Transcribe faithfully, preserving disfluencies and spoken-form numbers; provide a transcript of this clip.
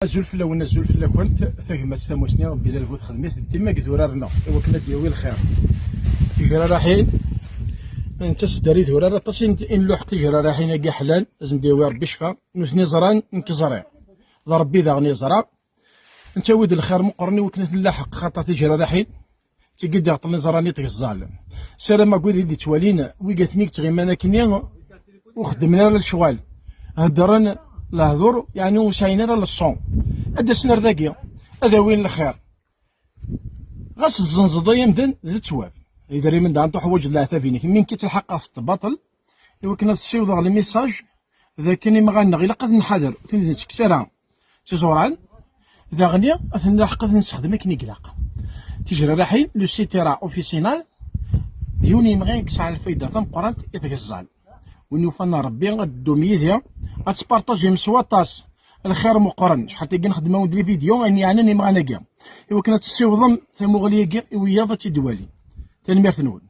Azul fell-awen, azul fell-akent. Tagmat tamusni, Bilal bu texdmit dima deg idurar-nneɣ i wakken ad d-yawi lxir. Tijraraḥin, netta s ddari idurar aṭas i n-, i nluḥ tijraraḥin-agi ḥlan, ad sen-d-yawi Rebbi ccfa. Nutni ẓran, nekk ẓriɣ, d Rebbi daɣen yeẓra. Nettawi-d lxir meqqren i wakken ad ten-nlaḥeq, xaṭer tijraraḥin d tigi d-iɛeṭṭlen iẓran i tgeẓẓal. Ssarameɣ wid i d-ittwalin, wigatni i yettɣiman akkenni ur xeddmen ara lecɣal, heddren lehdur, yeɛni ur sɛin ara leṣṣon, ad d-asen ar dagi, ad awin lxir. Ɣas tezzenzeḍ ay amdan d ttwab, idrimen daɣen tuḥwaǧeḍ leɛtab-inek, mi nekk i ttelḥaqeɣ s tbaṭel, i wakken ad ssiwḍeɣ lmisaj d akken imɣan-nneɣ ilaq ad nḥader ur ten-id-nettekkes ara d tiẓuran, daɣen ad ten-nlaḥeq ad ten-nessexdem akken i ilaq. Tijraraḥin, le site era officinal, d yiwen yimɣi i yesɛan lfayda tameqqrant i tgeẓẓal. Win yufan a Rebbi ad ddum yid-i, ad tpartajim s waṭas lxir meqqren. Acḥal tagi nxeddem-awen-d les vidéos ayen yeɛnan imɣan-agi, i wakken ad tessiwḍem tamuɣli-agi i wiyaḍ ad tt-id-walin. Tanemmirt-nwen.